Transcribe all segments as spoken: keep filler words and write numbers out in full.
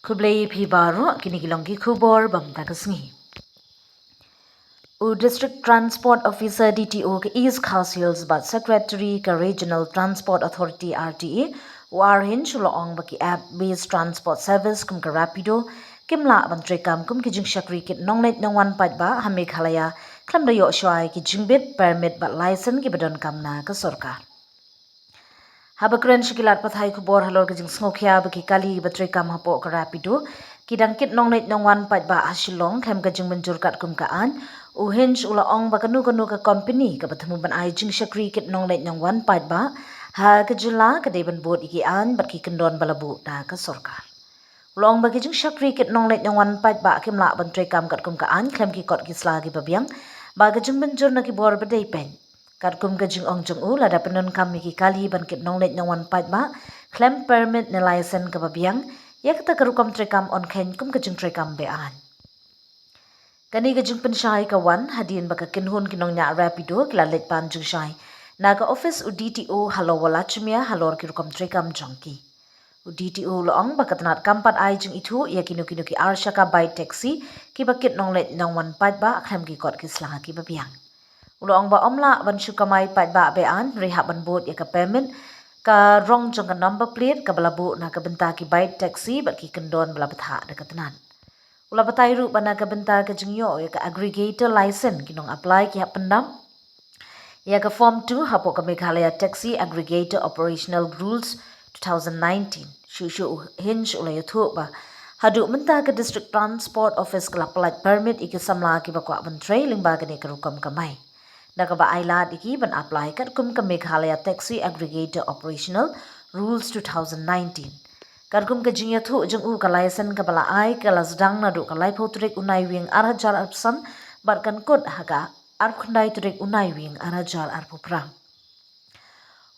Khublei phi baroh, kine ki long ki khubor bam ta ka sngi. U District Transport Officer, D T O, ka East Khasi Hills bad Secretary ka Regional Transport Authority, R T A, u R Hinge, u la ong ba ki app based transport service kum ka Rapido kim lah ban treikam kum ki jingshakri kit nongleit nongwan paidbah ha Meghalaya khlem da ïoh shuwa ïa ki jingbit permit bad license kiba donkam na ka sorkar. Haba kren sha ki lad pathai khubor halor ka jingsngewkhia ba ki kali ba treikam hapoh ka Rapido ki dang kit nongleit nongwan paidbah ha Shillong khlem ka jingmynjur katkum ka aiñ, u Hinge u la ong ba kano kano ka kompani kaba thmu ban ai jingshakri kit nongleit nongwan paidbah ha ka jylla ka dei ban bud ïa ki aiñ bad ki kyndon ba la buh da ka sorkar. U la ong ba ki jingshakri kit nongleit nongwan paidbah kim lah ban treikam katkum ka aiñ khlem ki kot ki sla kiba biang, ba ka jingmynjur na ki bor ba dei peit. Katkum ka jingong jong u, lada pyndonkam ïa ki kali ban kit nongleit nongwan paidbah khlem permit ne license kaba biang, ïa kata ka rukom treikam yn kheiñ kum ka jingtreikam be-aiñ. Kane ka jingpynshai ka wan hadien ba ka kynhun ki nongñiah Rapido ki la leit pan jingshai na ka ophis u D T O ha Lower Lachmia halor ki rukom treikam jong ki. U D T O u la ong ba ka tnat kam pat ai jingithuh ïa kino kino ki arshaka bike taxi kiba kit nongleit nongwan paidbah khlem ki kot ki sla kiba biang. U la ong ba ym lah ban shu kamai paidbah be-aiñ hynrei hap ban bud ïa ka permit, ka rong jong ka number plate kaba la buh na ka bynta ki bike taxi bad ki kyndon ba la bthah da ka tnat. U la batai ruh ba na ka bynta ka jingïoh ïa ka aggregator license ki nong apply ki hap pyndap ïa ka form two hapoh ka Meghalaya Taxi Aggregator Operational Rules two thousand nineteen. Shuh shuh u Hinge u la ïathuh ba haduh mynta ka District Transport Office ka la pyllait permit ïa ki samla kiba kwah ban trei lyngba kane ka rukom kamai, da kaba ai lad ïa ki ban apply katkum ka Meghalaya Taxi Aggregator Operational Rules two thousand nineteen. Katkum ka jingïathuh jong u, ka license kaba la ai ka la sdang naduh ka laiphew tarik u Naiwieng ar hajar arphew san bad kan kut ha ka arphew khyndai tarik u Naiwieng ar hajar arphew phra.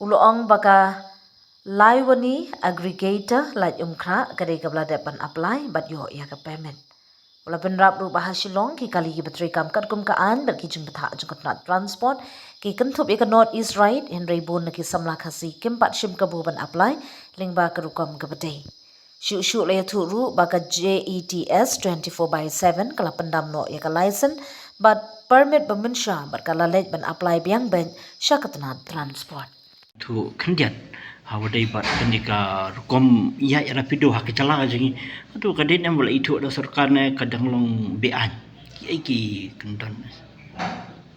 U la ong ba ka Laiwani Aggregator Laitumkhrah ka dei kaba la dep ban apply bad ïoh ïa ka permit. U la bynrap ruh ba ha Shillong ki kali kiba treikam katkum ka aiñ bad ki jingbthah jong ka tnat transport ki kynthup ïa ka North East Ride, hynrei bun na ki samla Khasi kim pat shim kabu ban apply lyngba ka rukom kaba dei. Shuh shuh la ïathuh ruh ba ka J E T S twenty-four by seven ka la pyndam noh ïa ka license bad permit ba mynsha bad ka la leit ban apply biang beit sha ka tnat transport. Thuh khyndiat ha wa dei bad kane ka rukom ïaid Rapido ha ka jylla ka jong ngi. Hato ka dei ne em ba la ithuh da sorkar ne ka dang long be-aiñ? Kiei ki kyndon?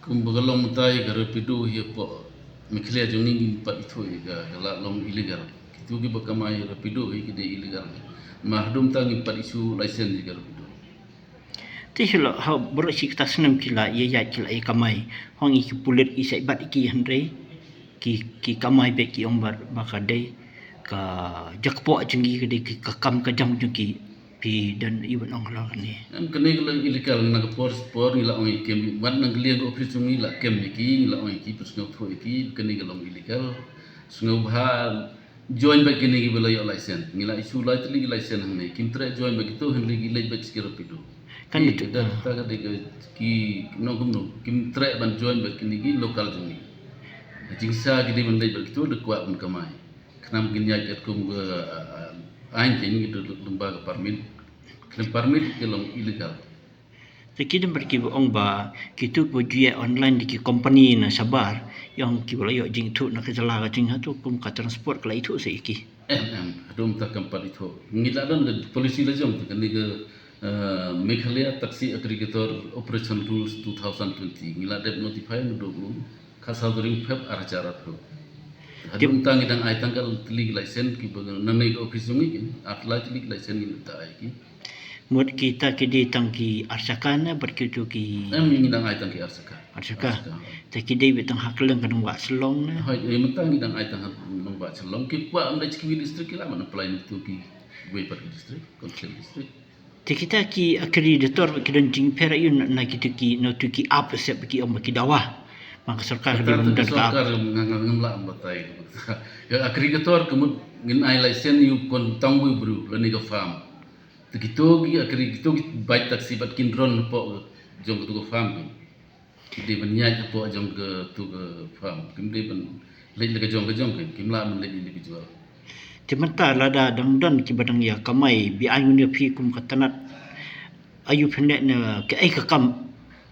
Kumba ka long mynta ïa ka Rapido hi hapoh Meghalaya jong ngi ngim pat ithuh ïa ka, ka la long illegal. Kitu kiba kamai Rapido hi ki dei illegal. Ma haduh mynta ngim pat issue license ïa ka Rapido. Te shu la ha baroh shi katta snem ki la ïa ïaid ki la ïa kamai. Hong ïa ki pulit ki sait bat ïa ki hynrei ki, ki kamai beit ki ong ba, ba ka dei ka jakpoh jong ki, ka dei ki, ka kam ka jam jong ki. Phi don i ban ong halor kane? Em, kane ka long illegal, na ka por por ngi la ong ïa kem, wat na ka liang ka office jong ngi la kem ïa ki, ngi la ong ïa ki, phi sngewthuh ïa ki, kane ka long illegal. Sngewbha join bad kine kiba la ïoh license. Ngi la issue lai tylli ki license hangne. Kim treh join bad kito, hynrei ki leit bad ki Rapido. Kan ki, ito, da, ah, ta ka dei ka ki nongkumno. Kim treh ban join bad kine ki local jong ngi. Jingsa ki dei ban leit bad kito, da kwah ban kamai. Khnang kin ïaid katkum ka, ah, ah, aiñ, ki ngi dei lyngba ka permit. Khlem permit ki long illegal. Te ki don bad kiba ong ba kitu kiba ju ïaid online da ki company na shabar, ïa ong kiba la ïoh jingithuh na ka jylla ka jong ngi, hato kum ka transport ka la ithuh sa ïa ki? Em, em, haduh mynta kam pat ithuh. Ngi la don ka policy la jong, kane ka, eh, Meghalaya Taxi Aggregator Operation Rules two thousand twenty. Ngi la dep notify naduh u khatsaw tarik Feb ar hajar arphew. Haduh mynta ngi dang ai tang ka tylli ki license kiba nangne ka office jong ngi, ar tylli ki license ngi dang ai ki. Mut kita ki dei tang ki arshaka ne bad kitu ki? Em, ngi dang ai tang ki arshaka. Arshaka. Arshaka. Te ki dei beit tang ha kylleng ka nongbah Shillong ne? Hooid, eh, mynta ngi dang ai tang ha nongbah Shillong. Ki kwah ym dei ki district ki lah ban apply na kitu kiwei pat ki district, council district. Te kita ki aggregator ki don jingpher aïu na, na kitu ki, na kitu ki app sep ki ong ba ki dawa. Ma ka sorkar ka dei ban don ka app. Sorkar ngam, ngam, ngam lah ban batai. Ka aggregator ka mut ngin ai license ïa u kon tang u briew lane ka firm. Te kito ki aggre-, kito ki bike taxi bad kin run hapoh jong kito ka firm. Ki dei ban ïaid hapoh jong kito ka firm. Kim dei ban leit la ka jong ka jong ki, kim lah ban leit individual. Te mynta lada dang don kiba dang ïa kamai, phi ai nguh ïa phi kum ka tnat, aïu phin leh ne kaei ka kam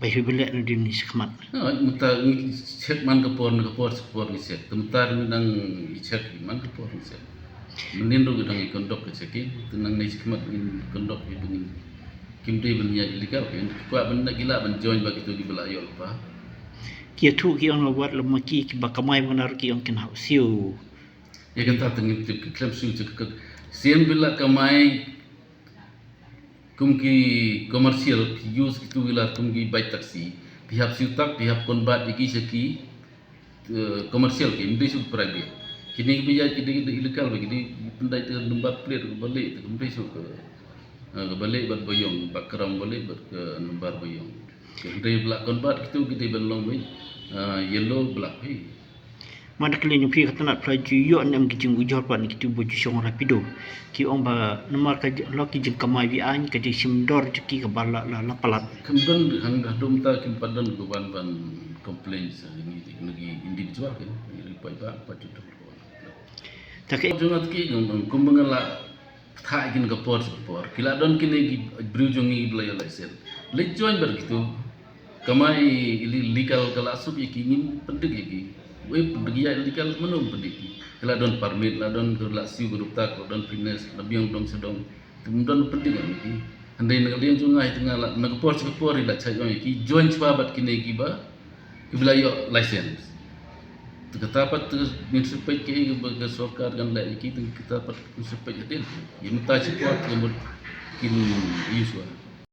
ba phi ban leh na dien shakhmat? Ah, mynta ngi check man ka por, na ka por, sa ka por ngi check. Te mynta ngi dang check man ka por ngi check. Mynnin ruh ngi dang ïa conduct ka checking. Te nangne shakhmat ngin conduct ïa ba ngin, kim dei ban ïa illegal, ki kwah ban, ki lah ban join bad kito kiba la ïoh lypa. Ki ïathuh ki ong la wat lama ki, kiba kamai bad na ruh ki ong kin hap siew. Ïa kata te ngin tip ki khlem siew, check ka sien ba la kamai kum ki commercial, ki use kito ki la kum ki bike taxi. Phi hap siew tak, phi hap convert ïa ki sha ki, eh, commercial, kim dei shuh private. Kine kiba ïaid ki dei, ki dei illegal bha, ki dei pyndait te number plate kaba leh, te kim dei shuh ka, eh, kaba leh bad ba ïong, background ba leh bad ka number ba ïong. Ki dei ba la convert kito ki dei ban long ba, eh, yellow, black, hi. Mada kylli ïa phi ka tnat, phi la ju ïoh ne em ki jingujor pat na kito ba ju shong rapido? Ki ong ba namar ka j-, la ki jingkamai ba aiñ, ka jingshim dor jong ki kaba la, la, la palat. Kam don, hang haduh mynta kim pat don ka wan ban complain sa ngi, ngi individual ki, ngi ri paidbah pat ju don ka wan. Ta ka jong nga te ki, kum ba nga la kthah ïa ki na ka por sha ka por. Ki la don kine ki briew jong ngi ba la ïoh license, leit join bad kito. Kamai illegal ka la suk ïa ki, ngim pyndik ïa ki. Wei pyndik ïa illegal, mano pyndik ki? Ki la don permit, la don, ka la siew ka duktak, la don fitness, la biang dong sha dong. Te ym don pyndik ïa ki. Hynrei na ka liang jong nga, te nga la, na ka por sha ka por la chait ïa ki, join shuwa bad kine kiba, kiba la ïoh license. Te kata pat te ngin sa peit kaei kaba ka sorkar kan leh ïa ki, te kata pat ngin sa peit hadien. Ïa mynta sha ka por te ka mut kin ïoh shuwa.